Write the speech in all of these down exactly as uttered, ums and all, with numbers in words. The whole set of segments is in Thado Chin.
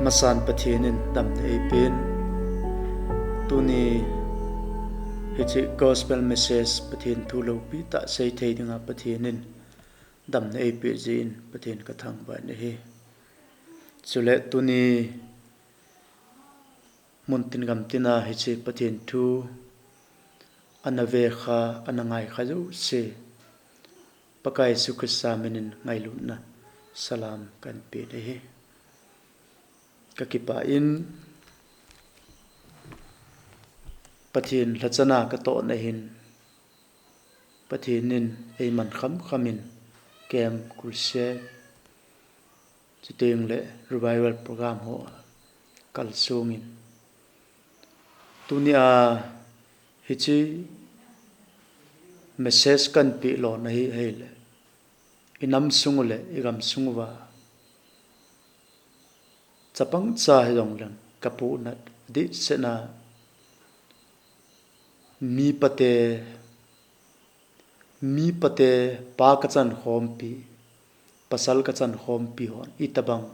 Masan Pathen in damna eipen. Tuni hiche gospel message Pathen thu loupi tah seithei dinga Pathen in damna eipeh jeh in Pathen kathangvah in ahi. Chule tuni muntin gamtina hiche Pathen thu ana vekha, ana ngaikha jouse Pakai Jesu Christa minin ngailutna salam kahin pe ahi. Kakipah in Pathen lhachana katohna hin Pathen in eiman khamkham in camp, crusade, chuteng le revival program ho kalsong in, tunia hiche message kahin pe lona hi ahile, inam sung u le igam sung uva chapang cha hijongleng kapohnat dehset a, mipate, mipate pa kachan khompi, pasal kachan khompi hon itobang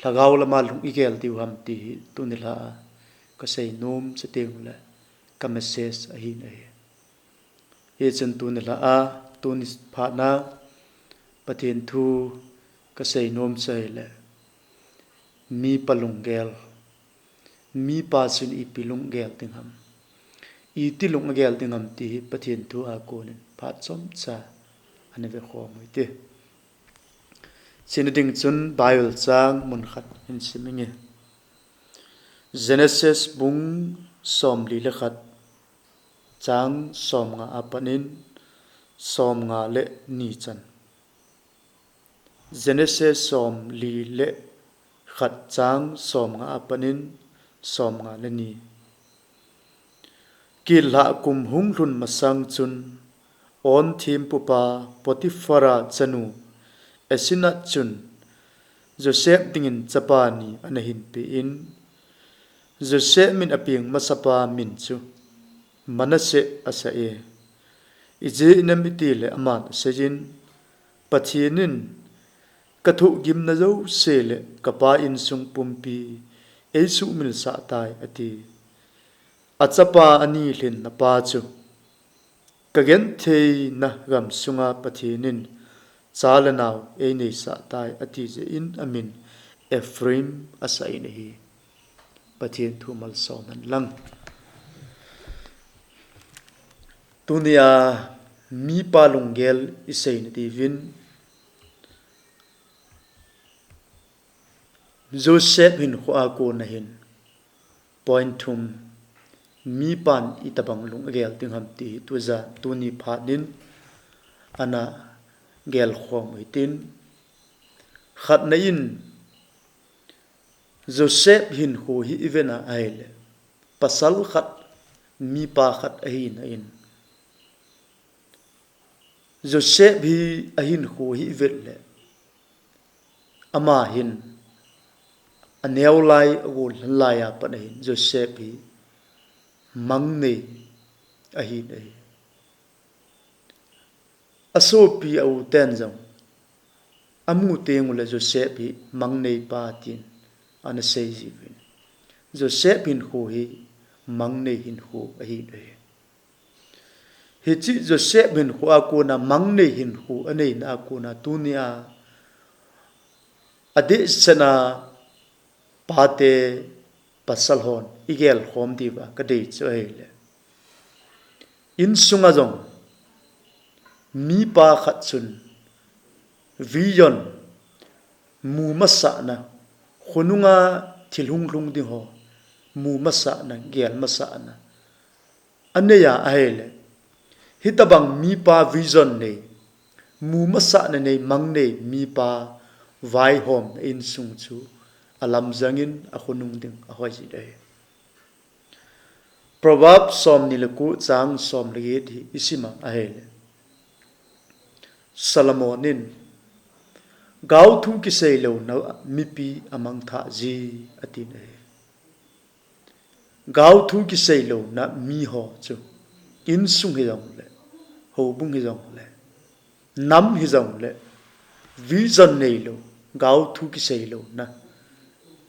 lhagao lama lung igel diu ham ti hi tuni lha a kaseinom chuteng le ka message ahin ahi. Hichun tuni lha a, tuni phat a Pathen thu kaseinom chu ahile, mipa lunggel, mipa chun ipi lunggel ding ham, iti lung agel ding ham ti hi Pathen thu a konin phat chomcha ana vekhom u hite. Chuna ding chun Bible chang mun khat hin sim inge. Genesis bung somli le khat, chang somnga a panin somnga le ni chan. Genesis somli le khat, chang somnga a panin somnga le ni. Kilhah kum hung lhun masang chun, On thempupa Potiphara chanu Asenat chun Joseph dingin chapa ni ana hinpe in, Joseph min apeng masapa min chu Manasseh asah e. Ijeh inem itile aman aseijin, Pathen in kathohgimna jouse le kapa insung pumpi eisuhmilsah tai ati. Achapa ani lhinna pa chu kagentheina gamsunga Pathen in cha le nao eineisah tai ati jeh in amin Ephraim asah in ahi. Pathen thu malsom hen lang. Tunia mipa lunggel isei nadiuvin, Joseph hinkho a kona hin point thum, mipan itobang lung agel ding ham ti hi tujan tuni phat in ana gelkhom u hitin, khatna in Joseph hinkho hi ivena ahile, pasal khat, mipa khat ahina in, Joseph hi ahinkho hi ivet le, ama hin aneo lai, agol lhan lai a pat ahin Joseph hi mangnei ahin ahi. Asopi a-u ten jong amu teng ule Joseph hi mangnei pa tin ana sei jiuvin, Joseph hinkho hi mangnei hinkho ahin ahi. Hiche Joseph hinkho a kona mangnei hinkho aneina a kona tunia adehset a pate pasal hon igelkhom diuva kadei chu ahile, insunga jong mipa khat chun vision mu masahna, khonunga thil hung lhung ding ho mu masahna, gel masahna anei a ahile, hitobang mipa vision nei, mu masahna nei, mangnei mipa vaihomna insung chu alamjang in akhonung ding ahoi jin ahi. Proverbs somni le ko chang somle get hi isim a ahile, Solomon in, Gaothu kiseilouna mipi amangthah ji, atin ahi. Gaothu kiseilouna miho chu insung hijongle, houbung hijongle, nam hijongle, vision neilou, gaothu kiseilouna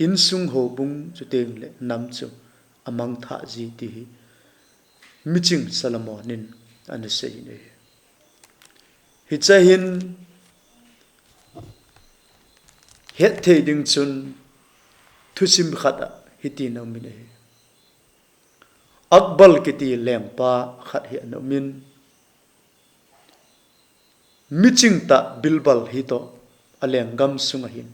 insung houbung chuteng le nam chu amangthah ji ti hi miching Solomon in ana sei in ahi. Hiche hin hetthei ding chun thusim khat a hitin aumin ahi. Akbar kiti lengpa khat hi ana umin, miching tah Birbal hitoh alenggam sunga hin,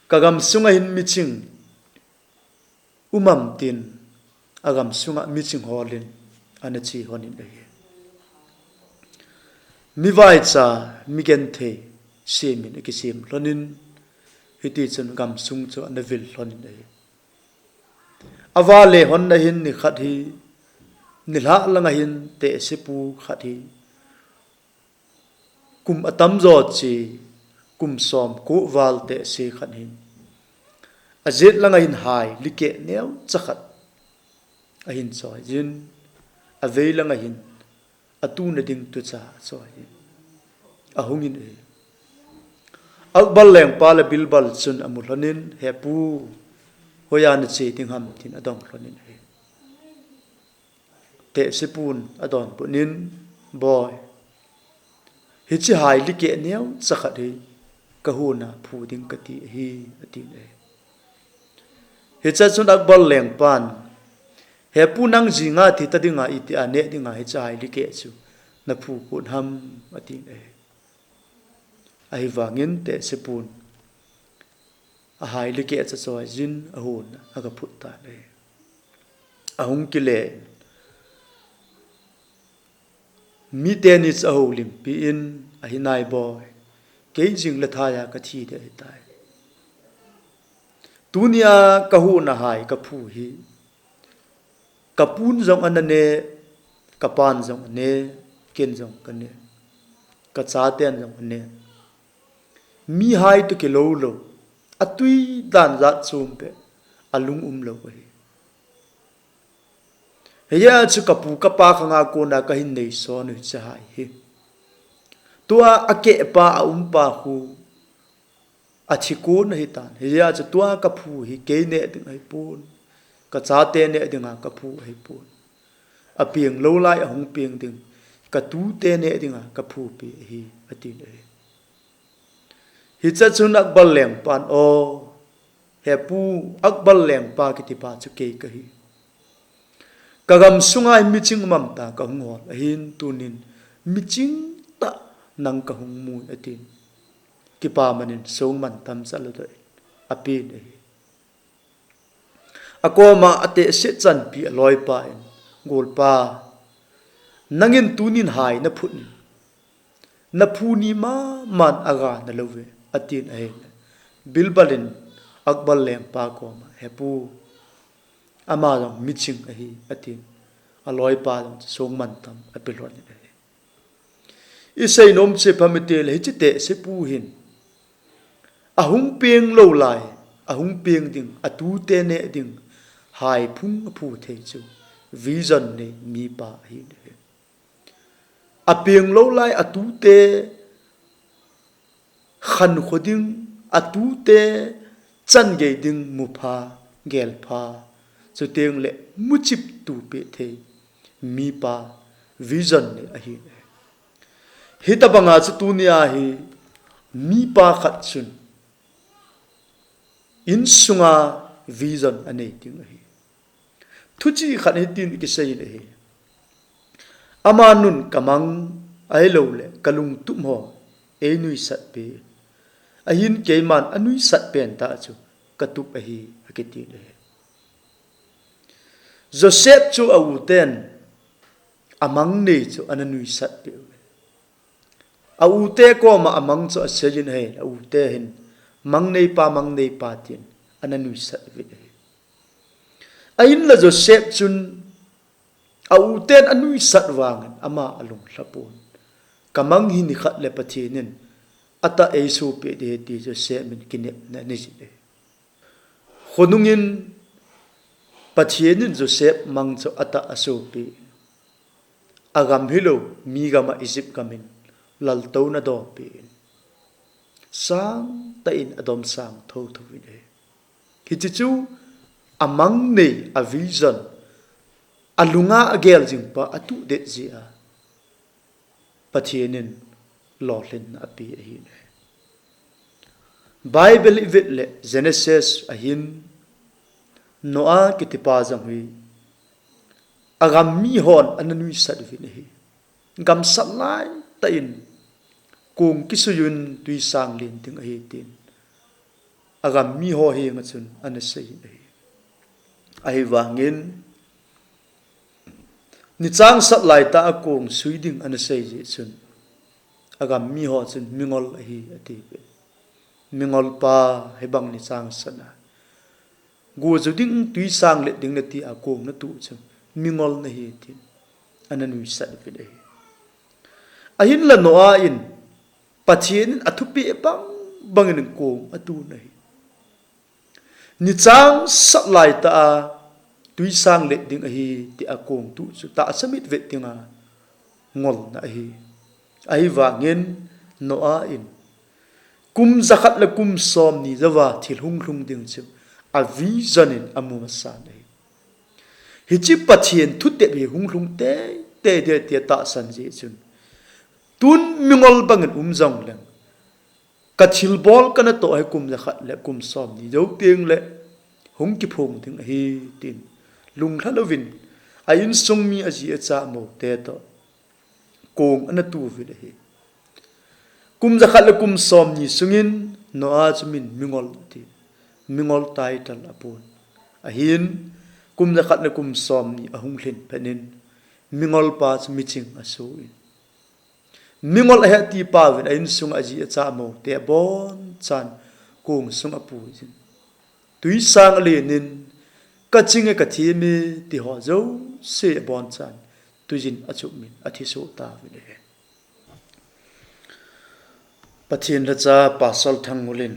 ka gam sunga hin miching um am tin, agam sunga miching holin ana che lhonin ahi. Mivaicha, migenthei semin akisem lhonin, hitichun gamsung chu ana vil lhonin ahi. Avale lhonna hin nikhat hi, nilhah langa hin tehsepu khat hi, kum atamjo che, kum somko val tehse khat hin, ajet langa hin hai likeh neocha khat ahin choijin, avei langa hin atuna ding tucha achoijin, ahungin ahi. Akbar lengpa le Birbal chun amu lhonin, He pu, hoiya nache ding ham, tin adong lhonin ahi. Tehsepun adonbutnin, Boi, hiche hai likeh neocha khat hi kahona phu ding kati ahi, atin ahi. Hichea chun Akbar lengpan, He pu, nang jinga thita dinga itia neh dinga hiche hai likeh chu naphu pon ham, atin ahi. Ahivangin tehsepun ahai likeh chu achoijin ahon agaphut tan ahi. Ahung kile, miteni chu ahoulimpi in, Ahi nai boi, kei jing le thaiya kathi ding ahitai. Tunia kahona hai kaphu hi, kapun jong ana ne, kapan jong ane, ken jong kane, kachaten jong ane. Mihai toh kilou lou, atwi dan jat chom beh, alung umlou ahi. Hijeh chun kapu kapa khanga kona kahin neison u hiche hai hi, tua akehpa aumpa khu athi kon ahitan. Hijeh chun tua kaphu hi kei neh ding ahipon, kachate neh dinga kaphu ahipon, apeng lou lai ahung peng ding katute neh dinga kaphupi ahi, atin ahi. Hichea chun Akbar lengpan, O, He pu, Akbar lengpa kitipa chu kei kahi. Kagam sunga hi miching um am tia kahung hol ahin, tunin miching tah nang kahung mui, atin, kipaman in songmantam chu alodoh in apen ahi. Akoma atehse chanpi aloipa in, Golpa, nangin tunin hai naphut in, naphu ni maman aga nalouve, atin ahile, Birbal in Akbar lengpa koma, He pu, ama jong miching ahi, atin, aloipa jong chu songmantam ape lhonin ahi. Isei nom chu ipi ham itile, hiche tehsepu hin ahung peng lou lai, ahung peng ding, atute neh ding hai phung aphu thei chu vision nei mipa ahin ahi. Apeng lou lai atute khankho ding, atute changei ding mupha, gelpha, chuteng le muchip tup peh thei mipa, vision nei ahi. Hitobanga chu tunia hi mipa khat chun insunga vision anei ding ahi. Thuchih khat hitin kiseiyin ahi. Amanun kamang ahilouleh kalungtup ho einuisat peh, ahin keiman anuisat pentah chu katup ahi, akitin ahi. Joseph chu auten amang nei chu ana nuisat peh uve. Aute koma amang chu aseiyin ahi, aute hin, Mangneipa, mangneipa, tin ana nuisat uvin ahi. Ahinla Joseph chun auten anuisat vangin ama alunglhapon, kamang hi nikhat le Pathen in atah eisopeh ding ahi ti Joseph in kinepna anei jin ahi. Khonungin Pathen in Joseph mang chu atah asopeh, agam hilou mi gama Egypt gamin laltouna adonpeh in, sangtah in adomsang thotho uvin ahi. Hiche chu amang nei, a vision, alunga agel jing pa atuh det jeh a Pathen in lolhinna ape ahi. Bible i vet le Genesis ahin Noah kitipa jong hi agam mihon ana nuisat uvin ahi. Gamsat laitah in kong kisui un tui sang len ding ahi tin agam miho henga chun ana sei in ahi. Ahivangin nichang sat laitah a kong sui ding ana sei jeh chun agam miho chun mingol ahi ati ve. Mingol pa hibang nichang sat a go ju ding tui sang let ding nati a kong natuh chu mingol nahi tin ana nuisat uvin ahi. Ahinla Noah in Pathen in athupeh bang bangin kong atun ahi. Nichang sat laitah a tui sang let ding ahi tia kong tuh chu tahsa mitvet dinga ngolna ahi. Ahivangin Noah in kum jakhat le kum somni jouva thil hunglhung ding chu a vision in amu masan ahi. Hiche Pathen thutep hi hunglhung teitei ding tia tahsan jeh chun tun mingol bangin um jongleng ka thilbol kanatoh hi kum jakhat le kum somni jou teng le hung kiphong ding ahi tin lunglha louvin a insung mi aji acha amoute toh kong ana tu uvin ahi. Kum jakhat le kum somni sungin Noah chu min mingol ati. Mingol title apon. Ahin kum jakhat le kum somni ahung lhin phat in mingol pa chu miching asoh in mingol ahi ati pau vin a insung aji acha amoute abonchan kong sung apui jin. Tui sang alen in ka ching e ka them e ti ho jouse abonchan tuijin achop min athi soh tauvin ahi. Pathen lhacha Pastor Thangngol in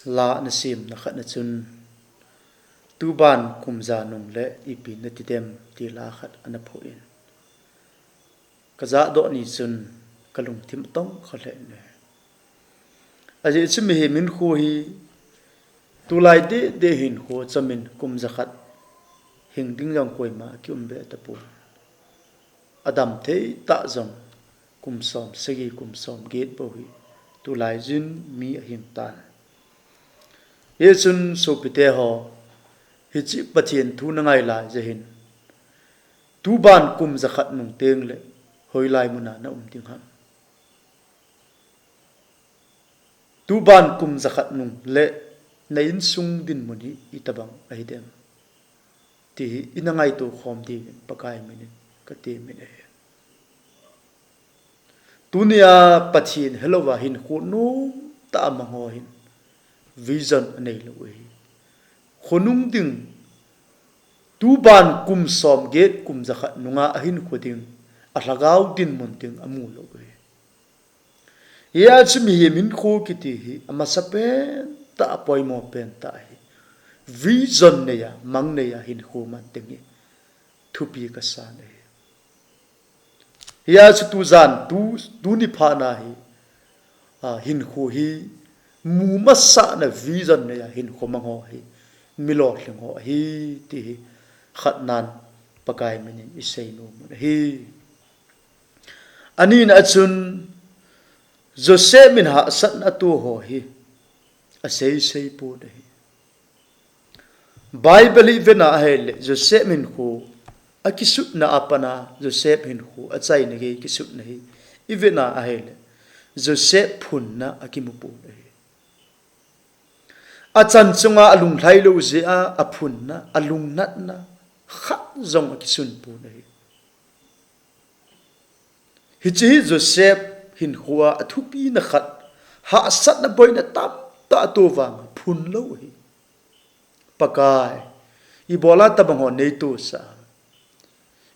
la ana semna khat na chun tuban kum ja nung le ipi nati dem ti la khat ana phoh in ka jahdoh ni chun ka lungthim atong kha lheh in ahi. Ajeh chu mihem hinkho hi tulai deh deh hinkho chamin kum jakhat hing ding jong koima kium be tapon. Adam thei tah jong kum som sagi kum som get bou hi tulai jin mi ahing tan. Hichun sopite ho, hiche Pathen thu na ngai lai jeh hin tuban kum jakhat nung teng le hoilai muna na um ding ham? Tuban kum jakhat nung le na insung dinmun hi itobang ahi dem ti hi ina ngaito khom diuvin Pakai minin ka temin ahi. Tunia Pathen helouva hinkho nom tah a mang ho hin vision anei lou u ahi. Khonung ding tuban kum som get kum jakhat nunga ahinkho ding, alhagao dinmun ding amu lou u ahi. Hia chu mihem hinkho kiti hi amasapen tah, apoimo pen tah hi vision neiya, mang neiya hinkho man ding hi thupi kasan ahi. Hia chu tujan, tu, tuni phat na hi, a, hinkho hi mu masat na vision neiya hinkho mang ho hi mi lolhing ho ahi ti hi khatnan Pakai minin isei nom u ahi. Anina a chun Joseph min hahsatna atoh ho hi asei sei pon ahi. Bible i vena ahile Joseph hinkho akisutna a pat a Joseph hinkho achaina gei kisutna hi i vena ahile Joseph phunna akimu pon ahi. Achan chunga alunglhai lou jeh a aphunna, alungnatna khat jong akisun pon ahi. Hiche hi Joseph hinkho a athupina khat, hahsatna boina tamtah atoh vang phun lou ahi. Pakai, ibola tobang ho nei tosah,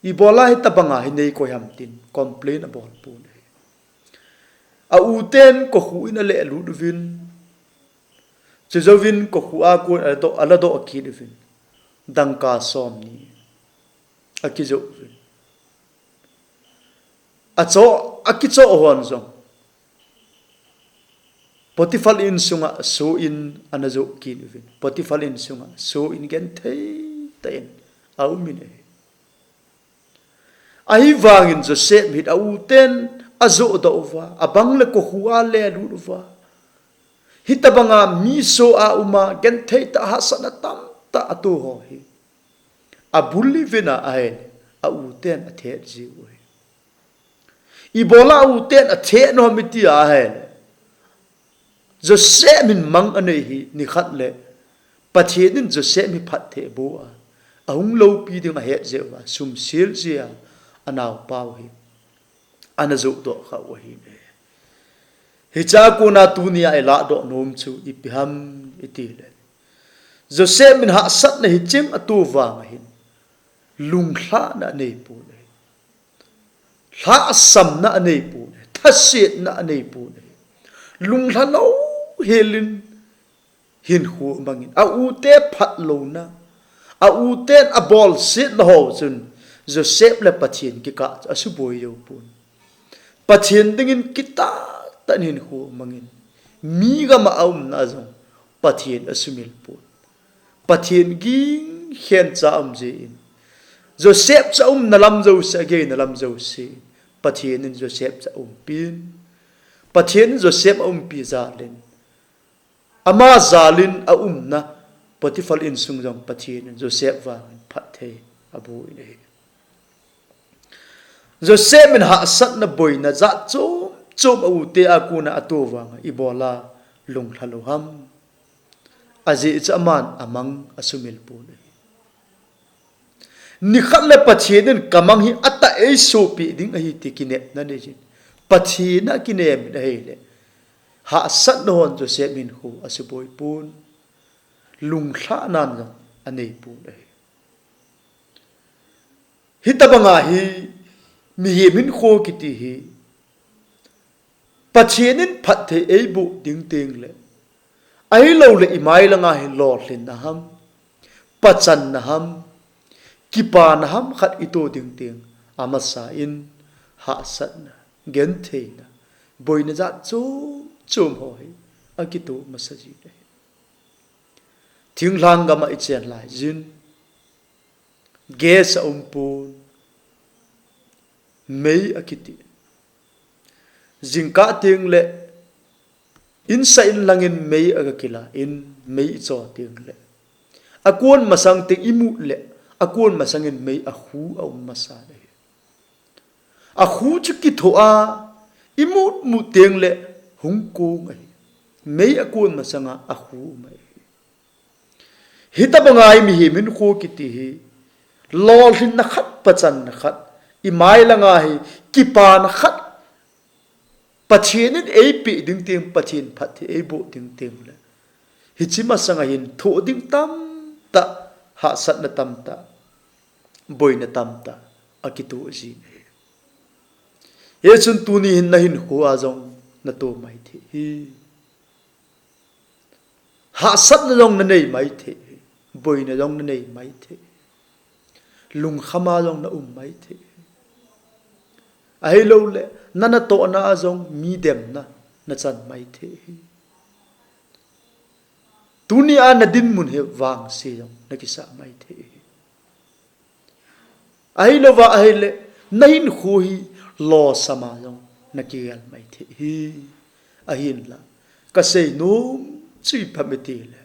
ibola hitobanga hi nei koi ham tin complain abol pon ahi. A u ten kokhuh in alehlut uvin, chujouvin kokhuh a kon aladoh, aladoh kit uvin, dangka somni akijoh uvin, achoh, akichoh hon jong Potiphar insunga soh in ana joh kit uvin. Potiphar insunga soh in genthei tah in aum in ahi. Ahivangin Joseph hi a u ten ajoh doh uva, abang le kokhuh a le alut uva. Hitabanga mi soh a um a genthei tah a hahsatna tamtah ato ho hi abul uvin ahile, a u ten athet jiu ahi. Ibola a u ten athet nom ham iti ahile, Joseph hin mang anei hi nikhat le Pathen in Joseph hi phatthei aboh a, ahung loupi ding ahet jeh uva, sum sil jia anaopa u hi ana joh doh kha u ahi. Hichea kona tunia ilah doh nom chu ipi ham iti le, Joseph in hahsatna hicheng ato vang ahin, lunglhahna anei pon ahi. Lhahsamna anei pon ahi. Thasetna anei pon ahi. Lunglha lou helin hinkho amangin, a u te phatlouna, a u ten abolsetna ho chun Joseph le Pathen kikah chu asuboi jou pon. Pathen dingin kitah tah in hinkho amangin, mi gam a aumna jong Pathen asumil pon. Pathen ging khen cha aum jeh in, Joseph chu aumna lam jouse, ageina lam jouse, Pathen in Joseph chu aumpin, Pathen in Joseph aumpi jal in, ama jal in aumna Potiphar insung jong Pathen in Joseph vangin phatthei aboh in ahi. Joseph in hahsatna boina jat chom chom a u te a kona ato vanga ibola lunglha lou ham? Ajeh chu aman amang asumil pon ahi. Nikhat le Pathen in kamang hi atah eisopi ding ahi ti kinepna nei jin, Pathen a kinem in ahile, hahsatna hon Joseph hinkho asuboi pon, lunglhahna jong anei pon ahi. Hitabanga hi mihem hinkho kiti hi Pathen in phatthei eiboh ding teng le, ahilouleh imai langa hi lolhinna ham, pachanna ham, kipana ham khat ito ding teng, amasa in hahsatna, gentheina, boina jat chom chom ho hi akito masa jin ahi. Thinglhang gam a ichen lai jin, gas aum pon, mei akiti. Jingkah teng le, insa in langin mei aga kila in, mei icho teng le, akon masang teng imut le, akon masangin mei akhu aum masa ahi. Akhu chu kitho a, imut mut teng le hung kong ahi. Mei akon masanga akhu um ahi. Hitabanga hi mihem hinkho kiti hi, lolhinna khat, pachanna khat, imai langa hi kipana khat, Pathen in eipeh ding teng, Pathen phatthei eiboh ding teng le, hiche masanga hin thoh ding tamtah, hahsatna tamtah, boina tamtah akito jin ahi. Hichun tuni hin nahinkho a jong nato maithei hi. Hahsatna jong nanei maithei hi. Boina jong nanei maithei hi. Lungkham a jong naum maithei hi. Ahilouleh, na natohna a jong mi demna nachan maithei hi. Tunia nadinmun hi vangse jong nakisah maithei hi. Ahilouva ahile, nahinkho hi losama jong nakigel maithei hi. Ahinla, kasei nom chu ipi ham itile,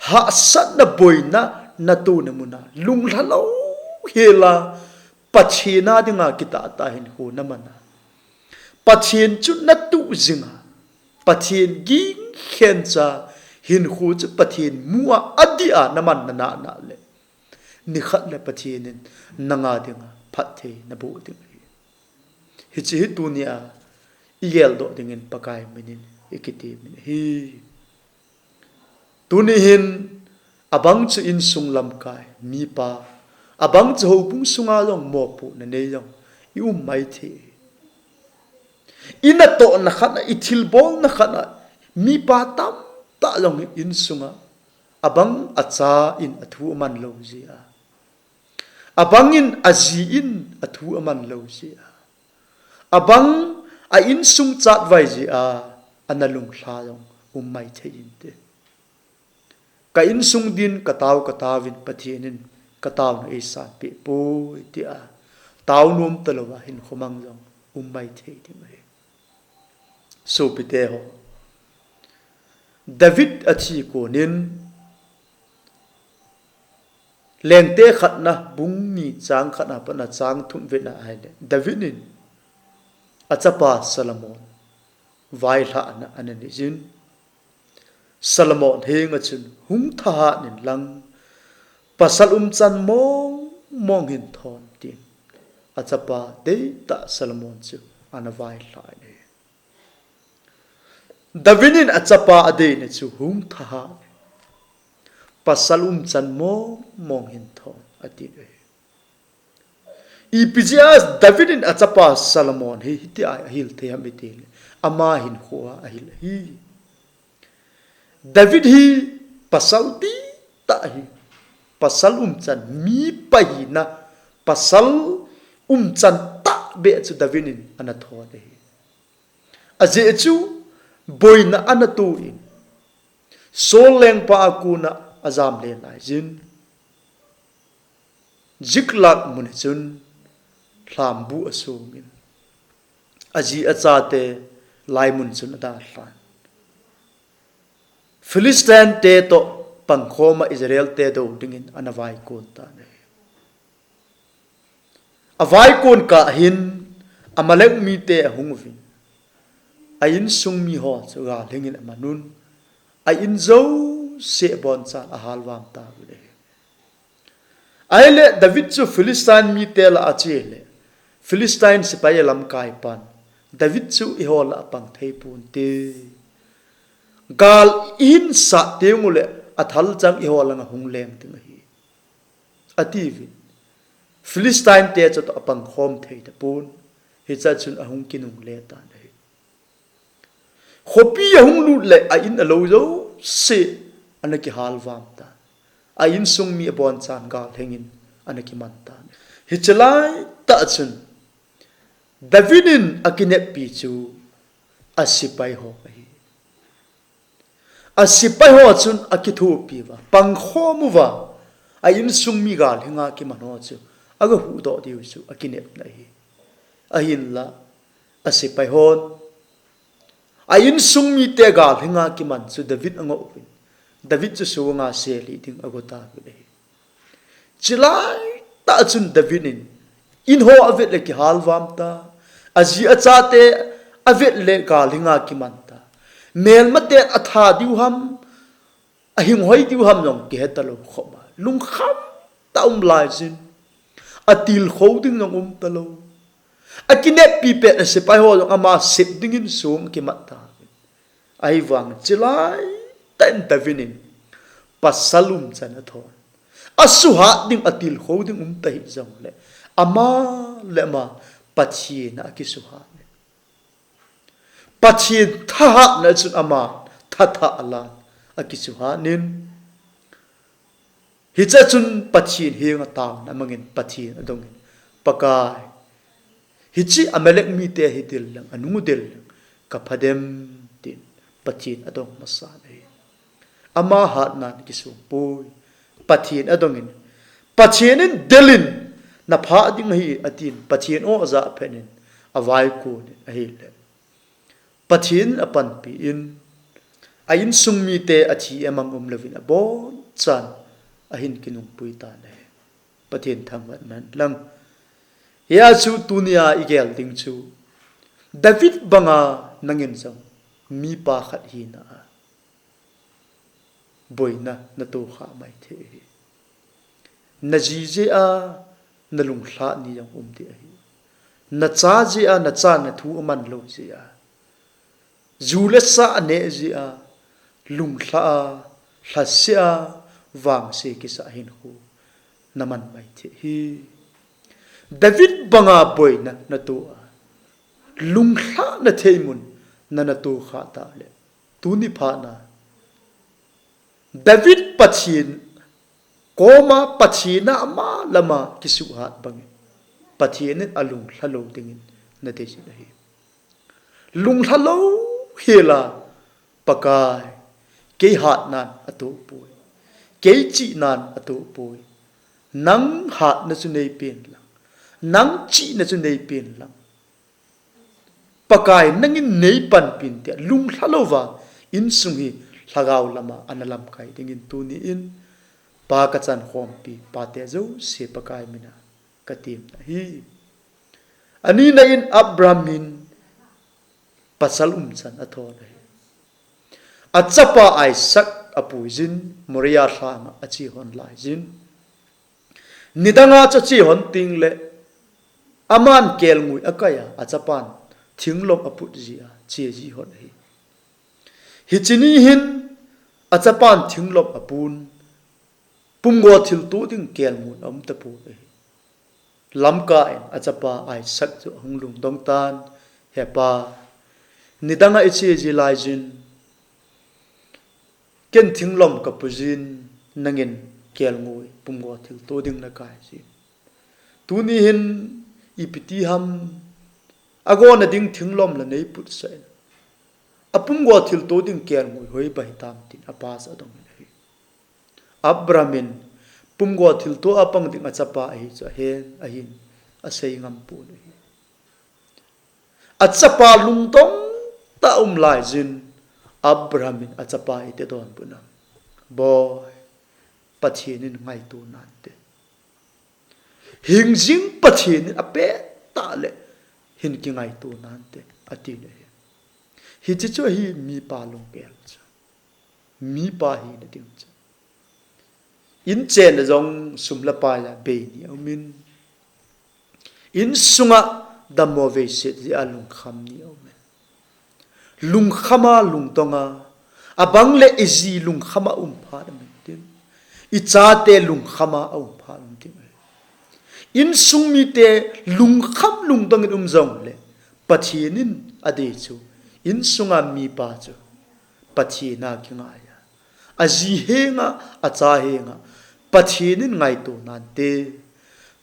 hahsatna boina natona muna lunglha louhela, Pathen a dinga kitahtah hinkho namana, Pathen chu natuh jinga, Pathen ging khencha hinkho chu Pathen mu a adih a namanna nana le, nikhat le Pathen in nanga dinga phatthei naboh ding ahi. Hiche hi tunia igeldoh dingin Pakai minin ikiti min ahi. Tuni hin abang chu insung lamkai, mipa, abang chu houbung sunga jong mopohna nei jong ium maithei. Inatohna khat a, ithilbolna khat a, mipa tamtah jong insunga abang acha in athu aman lou jeh a, abang in aji in athu aman lou jeh a, abang a insung chatvai jeh a, ana lunglha jong um maithei inte. Ka insung din ka tao ka taovin Pathen in ka taona eisanpeh poi tia tao nom talouva hinkho mang jong um maithei ding ahi. Sopite ho, David athi konin Lengte khatna bung ni chang khatna pat a chang thum vetna ahile David in achapa Solomon vailhahna ana neijin, Solomon henga chun hung thahat inlang pasal umchan mong mong hin thon tin achapa deitah Solomon chu ana vailhah in ahi. David in achapa adeina chu hung thahat in, pasal umchan mong mong hin thon atin ahi. Ipi jeh a David in achapa Solomon hi hitia ahil thei ham itile, ama hinkhoa ahil ahi. David hi pasal dihtah ahi. Pasal umchan, mipa hina, pasal umchan tahbeh chu David in ana thon ahi. Ajeh chu boina ana toh in, Saul lengpa a kona ajam le laijin, Ziklag mun a chun lhambu asongin, aji achate laimun chun adalhan, Philistine te toh pangkhoma Israel te dou dingin ana vaikon tan ahi. Avaikon kah hin Amalek mite ahung uvin, a insung miho chu gal hingin amanun, a in jouse abonchan ahalvam tauvin ahi. Ahile David chu Philistine mite lah a ache le, Philistine sepai lamkaipan David chu eiho lah a pang thei ponte, gal ihin sat tengule athalchang eiho langa hung leng ding ahi, atiuvin, Philistine te chutoh apangkhom thei tapon, hichea chun ahung kinungle tan ahi. Khopi ahung lut le a in a lou jouse ana kihalvam tan, a insung mi abonchan gal hingin ana kiman tan. Hiche laitah chun David in akineppi chu asepai ho ahi. Asepai ho chun akithopi uva, pangkhom uva, a insung mi gal hinga kiman ho chu aga huhdoh diu chu akinepna ahi. Ahinla asepai hon a insung mite gal hinga kiman chu David angoh uvin, David chu songa selih ding ago tauvin ahi. Chulaitah chun David in in ho avet le kihalvam ta, aji achate avet le gal hinga kiman ta, melmaten atha diu ham, ahinghoi diu ham jong kihe talou khop a, lungkham tah a um laijin, atilkhou ding jong um talou, akineppi pet asepai ho jong ama sep dingin song akimat tauvin, ahivangin chulaitah in David in pasal umchan athon, asuhat ding atilkhou ding um tahih jongle, ama le ama Pathen a akisuhat in, Pathen thahatna chun ama thathah alan akisuhat in, hichea chun Pathen henga taona amangin, Pathen adongin, Pakai, hiche Amalek mite hi del leng, anung u del leng, kaphadem, tin Pathen adong masan ahi. Ama hatnan akisong poi, Pathen adongin, Pathen in delin, naphah ding ahi atin, Pathen o ajah phatnin, avaikon in ahile, Pathen in apanpi in, a insung mite athi amang umlouvin abonchan ahin kinungpui tan ahi. Pathen thangvah man lang. Hia chu tunia igel ding chu, David banga nangin jong mipa khat hina a boina natohkhah maithei ahi. Naji jeh a nalunglhah ni jong um ding ahi. Nacha jeh a, nachana thu aman lou jeh a, ju le sa aneh jeh a, lunglhah a, lhase a, vangse kisah hinkho naman maithei ahi. David banga boina natoh a, lunglhahna theimun nanatohkhah tah le, tuni phatna David Pathen koma, Pathen a ama le ama kisuhat bangin, Pathen in alunglha lou dingin nadeijin ahi. Lunglha louhela Pakai, kei hatnan atoh poi. Kei chihnan atoh poi. Nang hatna chu neipen lang. Nang chihna chu neipen lang. Pakai, nangin neipanpin tia lunglha louva insung hi lhagao lama ana lamkai dingin tuni in, Pa, kachan khompi pate jouse Pakai mina katemna ahi. Anina in Abraham in pasal umchan athon ahi. Achapa Isaac apuijin Moriah lhanga achehon laijin. Nidanga chu achehon tengle aman kelngoi akaiya achapan thinglom aput jia chejihon ahi. Hiche ni hin achapan thinglom apun, pumgo thilto ding kelngoi aum tapon ahi. Lamkah in achapa Isaac chu ahung lungdong tan, He pa, nidanga icheji laijin, ken thinglom kapujin, nangin kelngoi pumgo thilto ding nakaijin. Tuni hin ipi ti ham, agona ding thinglom la neiputsah in, apumgo thilto ding kelngoi hoiba hitam tin apasa adongin ahi. Abraham in pumgo thilto apang ding achapa ahi chu ahen ahin asei ngampon ahi. Achapa lungdong tah a um laijin Abraham in achapa iti donbut ham, Boi, Pathen in ngaito nante. Hingjing Pathen in apet tah le hin kingaito nante, atin ahi. Hiche chu ahi mipa lunggel chu. Mipa hina ding chu. Inchenna jong sum le pai a bei ni aumin, insunga dammo veiset jeh a lungkham ni aumin. Lungkhama lungdonga, abang le iji lungkhama um phat aumin tin, ichate lungkhama aum phat aumin tin. Insung mite lungkham lungdongin um jongle, Pathen in adei chu, insunga mipa chu Pathen a kingaiya, aji henga, acha henga Pathen in ngaito nante.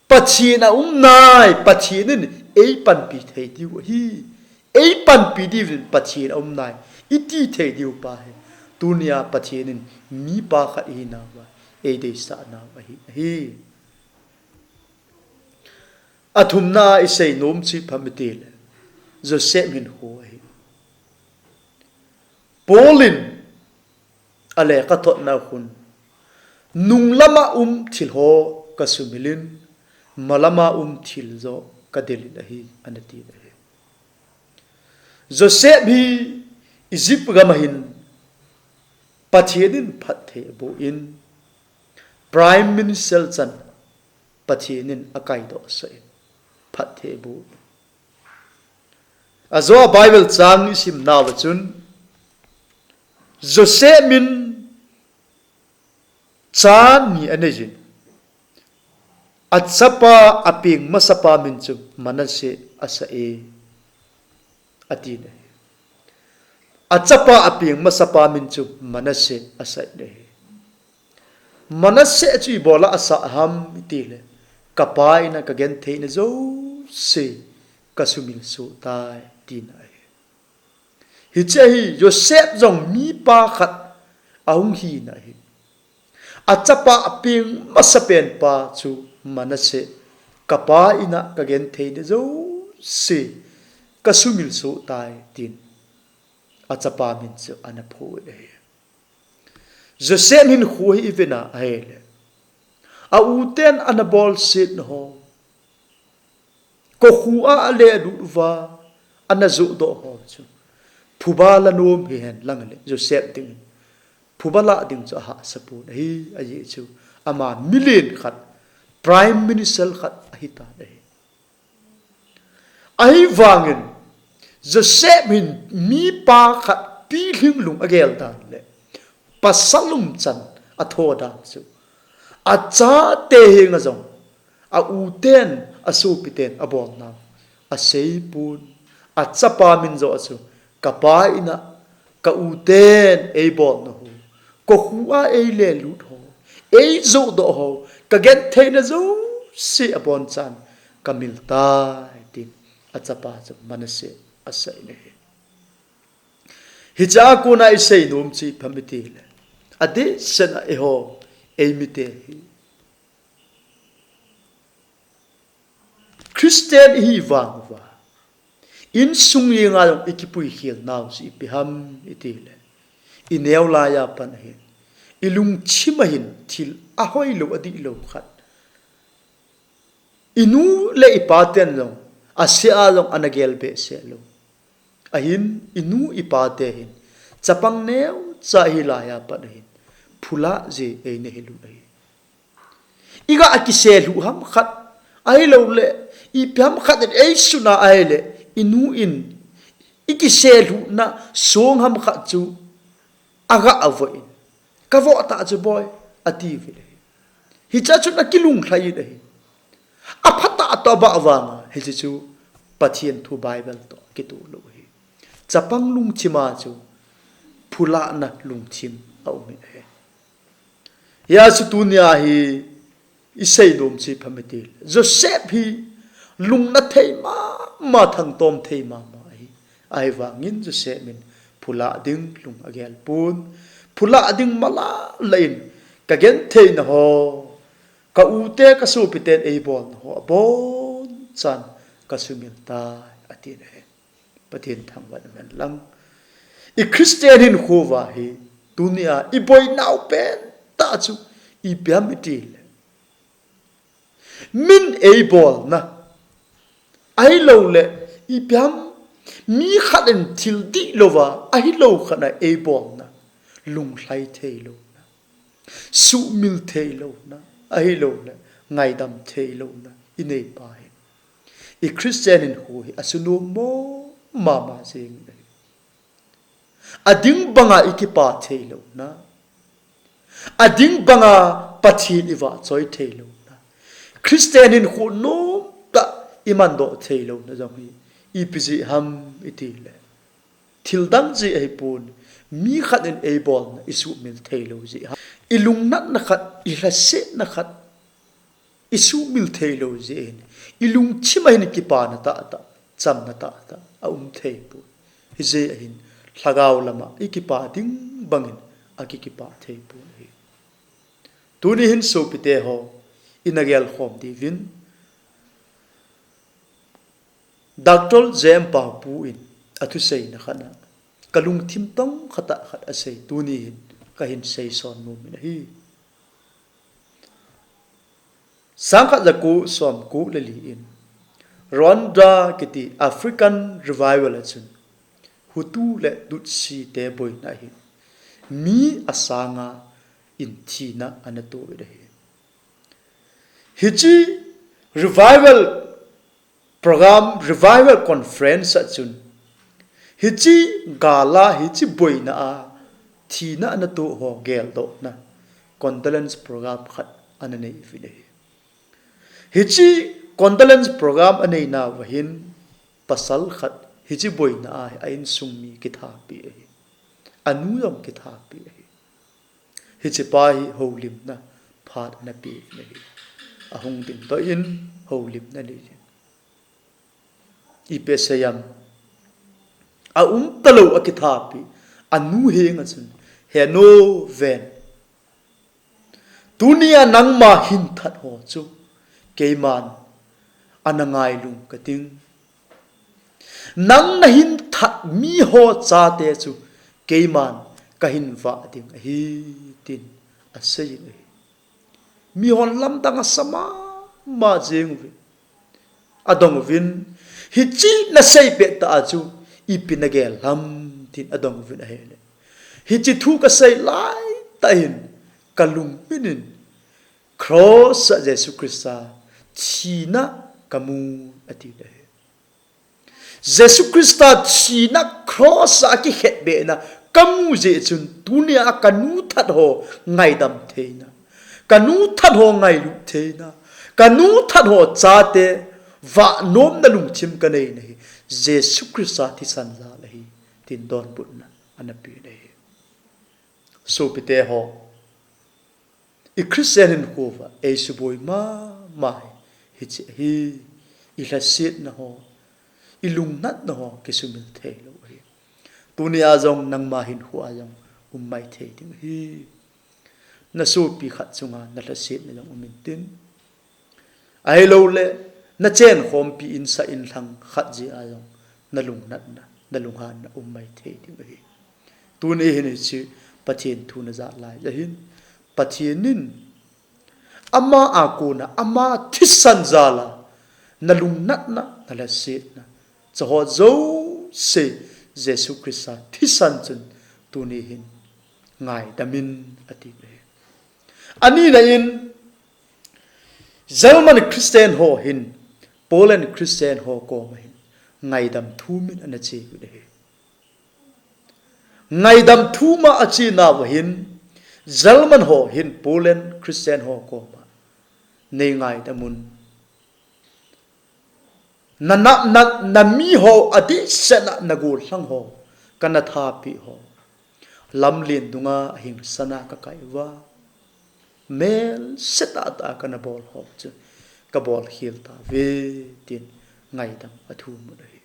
Pathen aum nai, Pathen in eipanpi thei diu ahi. Eipanpi diuvin Pathen aum nai, iti thei diu pa hi. Tunia Pathen in mipa khat ihinauva eideisah nau ahi, ahi. Athumna a isei nom chu ipi ham itile, Joseph hinkho ahi. Paul in alekhathotna khun, nunglama um thil ho kasumilin, malama um thil joh kadelin ahi, anati ahi. Joseph hi Egypt gam a hin Pathen in phatthei aboh in, Prime Minister chan Pathen in akaidohsah in, phatthei aboh in. Ajo a Bible chang isimnauva chun, Joseph min cha ni aneijin, achapa apeng masapa min chu Manasseh asah e, atin ahi. Achapa apeng masapa min chu Manasseh asah in ahi. Manasseh chu ibola asah ham itile, kapa in a kagentheina jouse kasumil soh tai, tina ahi. Hiche hi Joseph jong mipa khat ahung hina ahi. Achapa apeng masapen pa chu Manasseh, kapa in a kagentheina jouse kasumil soh tai, tin achapa min chu ana phoh in ahi. Joseph hinkho hi ivena ahile, a u ten ana bolsetna ho, kokhu a alelut uva ana johdoh ho chu phuba la nom hihen lang le Joseph dingin phuba lah ding chu ahahsa pon ahi, ajeh chu ama milen khat, Prime Minister khat ahitan ahi. Ahivangin Joseph hin mipa khat pilhing lung agel dan le pasal umchan atho dan chu achate henga jong, a u ten, asopi ten abolnau asei pon, achapa min joh a chu, kapa in a ka u ten eibolna ho, kokhu a eilelut ho, eijohdoh ho, kagentheina jouse abonchan kamil tai, tin achapa chu Manasseh asah in ahi. Hichea kona isei nom chu ipi ham itile, adehsetna eiho, eimite hi Christian ihi vang uva, insung jenga jong ikipui khel nau chu ipi ham itile, ineo laiya pat ahin, ilungthim ahin thil ahoilou adihlou khat, inu le ipaten jong, asea jong ana gel behseh lou. Ahin, inu ipate hin, chapang neocha ihi laiya pat ahin, phulah jeh eina hilut ahi. Iga kiselhuh ham khat, ahilouleh, ipi ham khat in eisuna ahile, inu in, ikiselhuhna song ham khat chu, aga avoh in, kavoh tah chu boi, atiuvin ahi. Hichea chun akilunglhai in ahi. Aphatah toh abah vanga, hiche chu Pathen thu Bible toh kitoh lou ahi. Chapang lungthima chu phulahna lungthim aumin ahi. Hijeh chun tunia hi isei nom chu ipi ham itile, Joseph hi lungna thei mama, thangtom thei mama ahi. Ahivangin Joseph in phulah ding lung agel pon, phulah ding malah lah in, kagentheina ho, ka ute kasopiten eibolna ho abonchan kasumil tai, atin ahi. Pathen thangvah in umhen lang. I Christian hinkho uva hi, tunia iboinau pentah chu ipi ham itile, min eibolna, ahilouleh, ipi ham, mi khat in thil dihlouva ahilou khat a eibolna, lunglhai theilouna, suhmil theilouna, ahilouleh, ngaidam theilouna inei pa hi, i Christian hinkho hi asunom mama jengin ahi. Ading banga ikipa theilouna, ading banga Pathen ivahchoi theilouna, Christian hinkho nomtah imandoh theilouna jong hi, ipi jeh ham itile, thildang jeh ahipon, mi khat in eibolna isuhmil theilou jeh ham. Ilungnatna khat, ilhasetna khat isuhmil theilou jeh in, ilungthim a hin kipana tahtah, chamna tahtah aum theipon. Hijeh a hin, lhagao lama ikipa ding bangin akikipa theipon ahi. Tuni hin sopite ho, ina gelkhom diuvin, Doctor J M Paopu in athuseina khat a, kalungthim tongkhatah khat asei, tuni hin kahin seison nomin ahi. Sangkhat jako somko le li in, Rwanda kiti African Revival a chun, Hutu le Tutsi te boina hin, mi asanga in thina ana toh uvin ahi. Hiche Revival Program, Revival Conference a chun, hiche gal a, hiche boina a thina ana toh ho geldohna condolence program khat ana nei uvin ahi. Hiche condolence program anei nauva hin, pasal khat hiche boina a hi a insung mi kithapi ahi. Anu jong kithapi ahi. Hiche pa hi houlimna phat ana pe uvin ahi. Ahung dingdoh in houlimna nei in, ipi asei em, aumtalou a kithapi anu henga chun, He nu ven, tunia nangma hin that ho chu keiman ana ngailum kating. Nang nahin that mi ho chate chu keiman kahin vah ding ahi, tin asei in ahi. Mihon lamdang asa mama jeng uvin, adong uvin, hiche nasei pettah a chu ipi nagel ham, tin adong uvin ahile, hiche thu kasei laitah hin kalungthim in cross a Jesu Christa thina kamu, ati ahi. Jesu Christa thina cross a kikhetbehna kamu jeh chun tunia kanu that ho ngaidam theina, kanu that ho ngailut theina, kanu that ho chate vahnomna lungthim kaneina hi Jesu Christa thisan jal ahi, tin donbutna ana pe in ahi. Sopite ho, i Christian hinkho uva eisuboi mama hi hiche ahi, ilhasetna ho, ilungnatna ho kisumil theilou ahi. Tunia jong nangma hinkhoa jong um maithei ding ahi. Nasopi khat chunga nalhasetna jong um intin, ahilouleh nachenkhompi insa inlhang khat jeh a jong nalungnatna, nalunghanna um maithei ding ahi. Tuni hin hiche Pathen thu najah lai jeh hin, Pathen in ama a kona, ama thisan jal a nalungnatna, nalhasetna, chuho jouse Jesu Christa thisan chun tuni hin ngaidam in, ati uve. Anina in, German Christian ho hin Poland Christian ho koma hin ngaidam thumin ana che uve. Ngaidam thuma ache nauva hin, German ho hin Poland Christian ho koma, nei ngaidam un. Nanam, na, namiho, adehsetna nagollhang ho, kana thapeh ho, lamlen dunga ahingsan a kakai uva, melse tahtah a kana bol ho chu kabol khel tauve, tin ngaidam athum un ahi.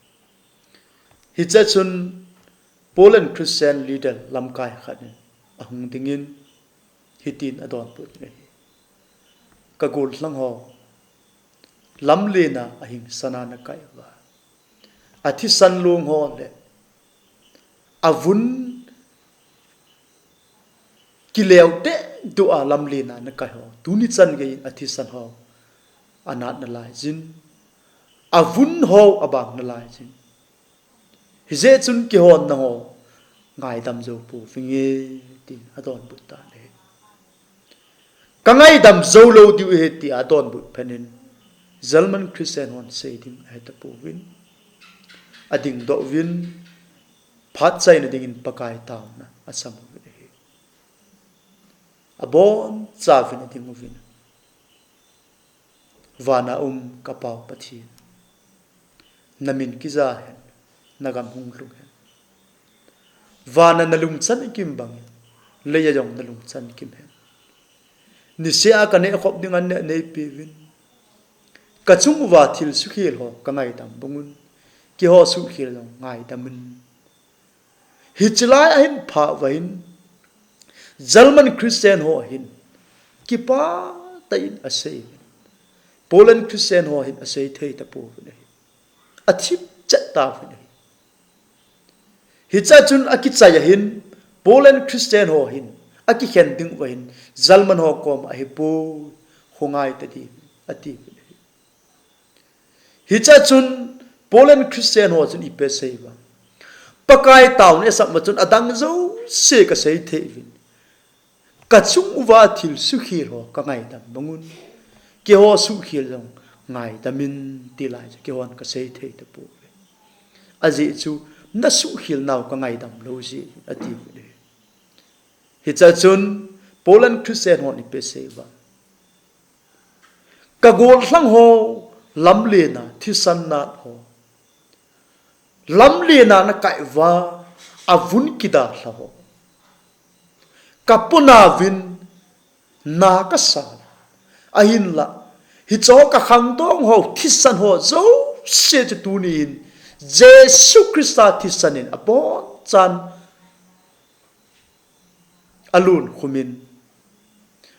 Hiche chun Poland Christian leader lamkai khat in ahung dingin hitin adonbut in ahi. Kagollhang ho, lamlen a ahingsan a nakai uva, athisan long ho le avun kileu dehduh a lamlen a nakai ho, tuni chan geiyin athisan ho anat nalaiyin, avun ho abang nalaiyin, hijeh chun keihon nangho ngaidam jou pouvinge, tin adonbut tan ahi. Kangaidam jou lou diu ahi, tia adonbut phat in, German Christian hon sei ding ahetapouvin, adingdoh uvin, phat chaina dingin Pakai taona asam uvin ahi. Abonchauvin ading uvin, Vana um kapau Pathen, namin kija hen, nagam hung lhung hen. Vana nalungchan ikim bangin, leiya jong nalungchan ikim hen. Niseh a kanehkhop dinga neh neipeuvin, kachung uva thil sukhel ho kangaidam bangun, keiho suhkhel jong ngaidam in. Hiche lai ahin phah uva hin, German Christian ho hin kipah tah in asei uvin, Poland Christian ho hin asei thei tapouvin ahi. Athip chet tauvin ahi. Hichea chun akichai ahin, Poland Christian ho hin akikhen ding uva hin, German ho koma ahipoi, khongai tadin, atiuvin ahi. Hichea chun Poland Christian ho chun ipi asei uvem? Pakai taona asam uva chun adang jouse kasei thei uvin, kachung uva thil sukhel ho kangaidam bangun, keiho suhkhel jong ngaidam in, ti lai chu keihon kasei thei tapouve. Ajeh chu nasuhkhel nau kangaidam lou jeh in, atiuvin ahi. Hichea chun Poland Christian hon ipi asei uvem? Kagollhang ho, lamlen a thisan nat ho, lamlen a nakai uva, avun kidalha ho, kapona uvin na kasa, ahinla hicheho kakhangdong ho, thisan ho jouse chu tunin Jesu Christa thisan in abonchan alunkhum in,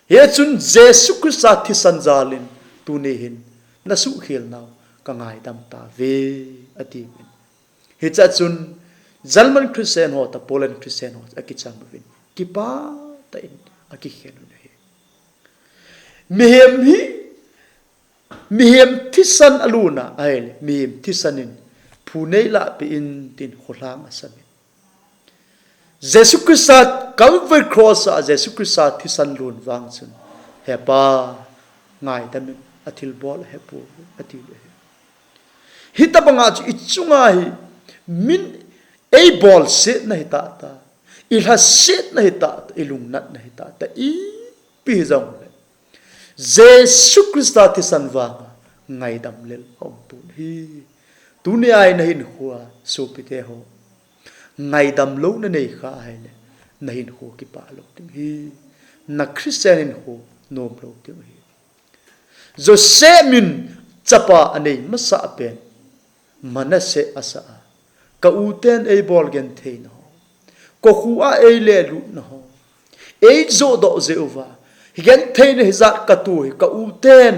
hichun Jesu Christa thisan jal in tuni hin nasuhkhel nau kangaidam tauve, atiuvin. Hichea chun German Christian ho toh Poland Christian ho akicham uvin, kipah tah in akikhen un ahi. Mihem hi, mihem thisan alun a ahile, mihem thisan in phu neilahpeh in tin kholhang asam in, Jesu Christa Calvary Cross a Jesu Christa thisan lun vang chun, He Pa, ngaidam in, athilbol ahepouve, atiuve. Hitobanga chu ichunga hi min eibolsetna hitahtah, ilhasetna hitahtah, ilungnatna hitahtah, ipi hijongle Jesu Christa thisan vanga ngaidam lel aumpon ahi. Tunia hi nahinkhoa sopite ho, ngaidam lou nanei khah ahile, nahinkho kipah lou ding ahi. Na Christian hinkho nom lou ding ahi. Joseph min chapa anei masah pen Manasseh asah a, ka u ten eibol gentheina ho, kokhuh a eile lutna ho, eijoh doh jeh uva, hi gentheina hijat katoh hi ka u ten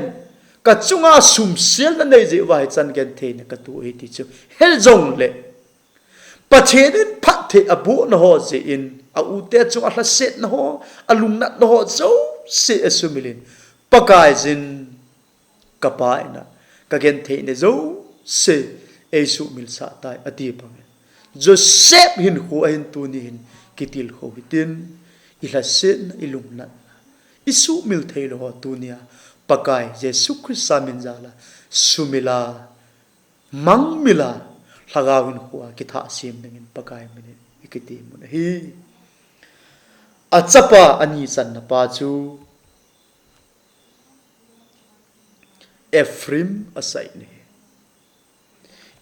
kachunga sumselna nei jeh uva hichan gentheina katoh ahi ti chu he jongle, Pathen in phatthei abohna ho jeh in, a u te chunga lhasetna ho, alungnatna ho jouse asumil in, Pakaiyin, ka Pa in a, ka gentheina jouse eisuhmil sah tai, ati bangin, Joseph hinkho ahin tuni hin kitilkhou hitin, i lhasetna, i lungnatna, i suhmil theilou ho tunia, Pakai Jesu Christa min jal'a sumil a, mangmil a, lhagao hinkho a kithah sem dingin Pakai min in i kiti mun ahi. A chapa ani channa pa chu Ephraim asah in ahi.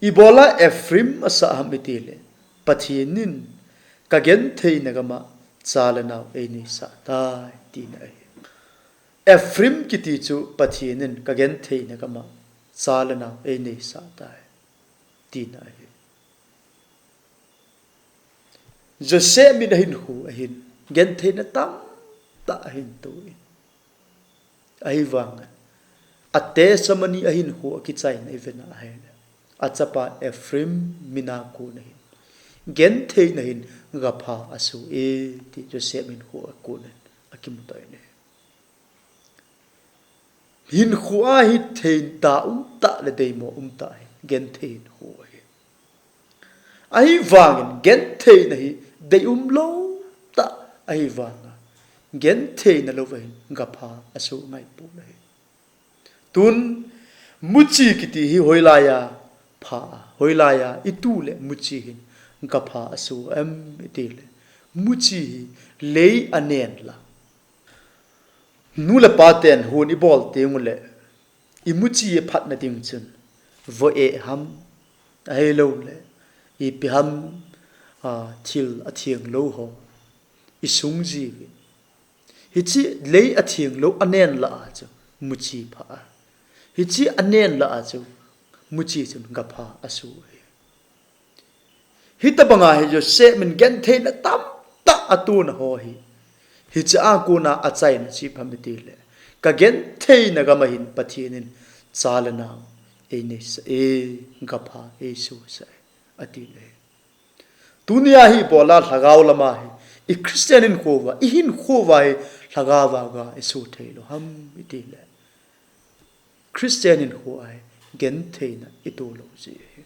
Ibola Ephraim asah ham itile, Pathen in ka gentheina gam'a cha le nao eineisah tai, tina ahi. Ephraim kiti chu Pathen in ka gentheina gam'a cha le nao eineisah tai, tina ahi. Joseph min ahinkho ahin, gentheina tamtah ahin toh in. Ahivangin, a testimony ahinkho akichaina i vena ahile, a chapa Ephraim mina kon ahin, gentheina hin gapha asoh e, ti Joseph hinkho a kon in akimuto in ahi. Hinkho a hi thei tah umtah le deimo umtah hi genthei hinkho ahi. Ahivangin gentheina hi deium lou tah ahivanga, gentheina louva hin gapha asoh ngai pon ahi. Tun muchi kiti hi hoilaiya pha a, hoilaiya itu le muchi hin gapha asoh em itile, muchi hi lei anen la, nu le pa ten hon ibol teng ule, i muchi aphatna ding chun, vo eh ham, ahilouleh, ipi ham, a, thil atheng lou ho i sung jiuvin. Hiche lei atheng lou anen lah a chu muchi pha a, hiche anen lah a chu muchi chun gapha asoh ahi. Hitabanga hi Joseph min gentheina tamtah atona ho hi, hiche a kona achaina chu ipi ham itile, ka gentheina gam'a hin Pathen in cha le nao eineisah e, gapha eisohsah e, ati le. Tunia hi ibola lhagao lama hi, i Christian hinkho uva, i hinkho uva hi lhagao a ga isoh theilou ham itile, Christian hinkho a hi gentheina ito lou jeh ahi.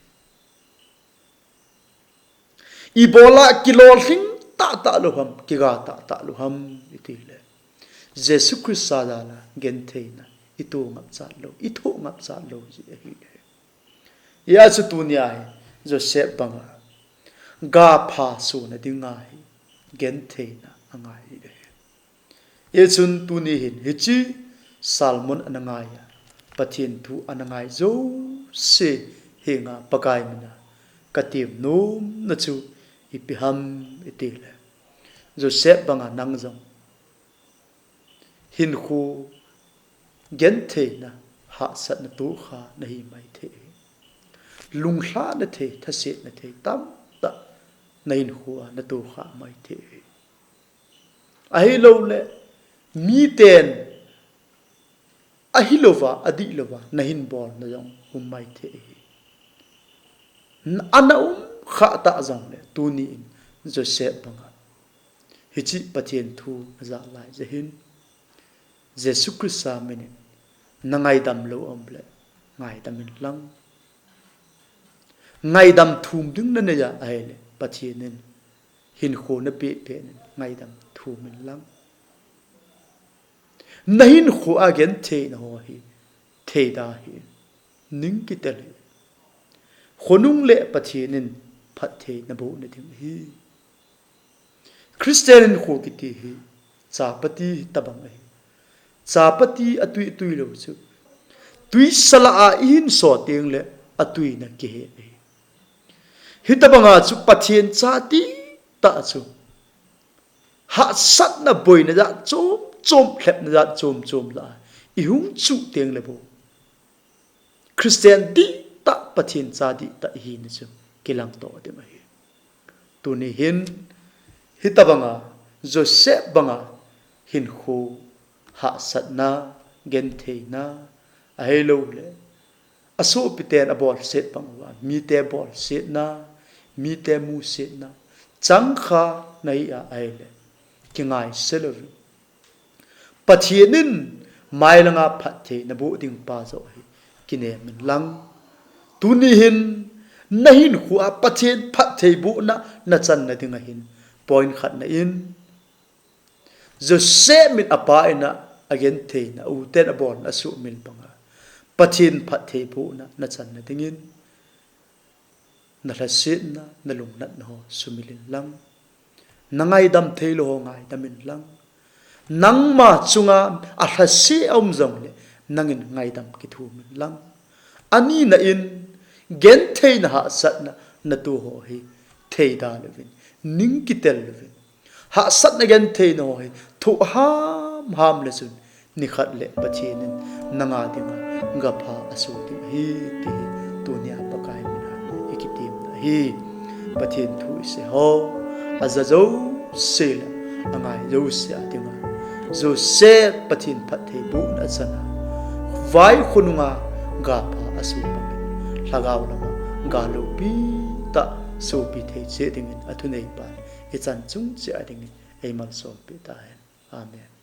Ibola kilolhing tahtah lou ham, kiga tahtah lou ham itile, Jesu Christa jal'a gentheina ito ngapchat lou, ithoh ngapchat lou jeh ahi. Hijeh chun tunia hi Joseph banga gapha sohna dinga hi gentheina angai ahi. Hichun tuni hin hiche sermon ana ngaiya, Pathen thu ana ngai jouse henga Pakai mina katem nomna chu ipi ham itile, Joseph banga nang jong hinkho gentheina, hahsatna tohkha nahi maithei. Lunglhahna thei, thasetna thei tamtah nahinkho a natohkha maithei. Ahilouleh, miten ahilouva, adihlouva nahin bolna jong um maithei. Ana umkhah tah jongle, tuni in Joseph banga hiche Pathen thu najah lai jeh hin, Jesu Christa min in nangaidam lou aum le, ngaidam inlang. Ngaidam thum ding nanei a ahile, Pathen in hinkho napeh peh in ngaidam thum inlang. Nahinkho a gentheina ho hi theida hih in, ning kitel hih in. Khonung le Pathen in phatthei naboh nading ahi. Christian hinkho kiti hi chapati tabang ahi. Chapati atui tui lou chu, tui salah a ihin so tengle atuina kihe ahi. Hitabanga chu Pathen cha dihtah chu hahsatna, boina jat chom chom, lhepna jat chom chom lah a ihung chuh tengle bou, Christian dihtah, Pathen cha dihtah ihina chu kilangto ding ahi. Tuni hin Hitobanga Joseph banga hinkho hahsatna, gentheina, ahilouleh asopiten abolset bang uva mite bolsetna, mite musetna changkha nahi a ahileh, kingaise louvin, Pathen in mailanga phatthei naboh ding pa joh hi kinem in lang. Tuni hin nahinkhoa Pathen phatthei bohna nachanna dinga hin point khatna in, Joseph in apa in a agentheina, uten abolna, asuhmil banga Pathen phatthei bohna nachanna dingin nalhasetna, nalungnatna ho sumil in lang. Nangaidam theilou ho ngaidam in lang. Nangma chunga alhase aum jongleh, nangin ngaidam kithum in lang. Anina in, gentheina hahsatna natoh ho hi theida louvin, ning kitel louvin, hahsatna gentheina ho hi thoh hamham lechun, nikhat leh Pathen in nanga dinga gapha aso ding ahi, ti hi tunia Pakai mina ikitemna ahi. Pathen thu isei ho, aja jouse leh angai jouse a dinga Joseph Pathen phatthei bohna achana, vai khonunga gapha aso bangin, lhagao lama ga loupi tah sopi thei cheh dingin athuneipan ichan chung cheh a dingin eimalsompeh tahen. Amen.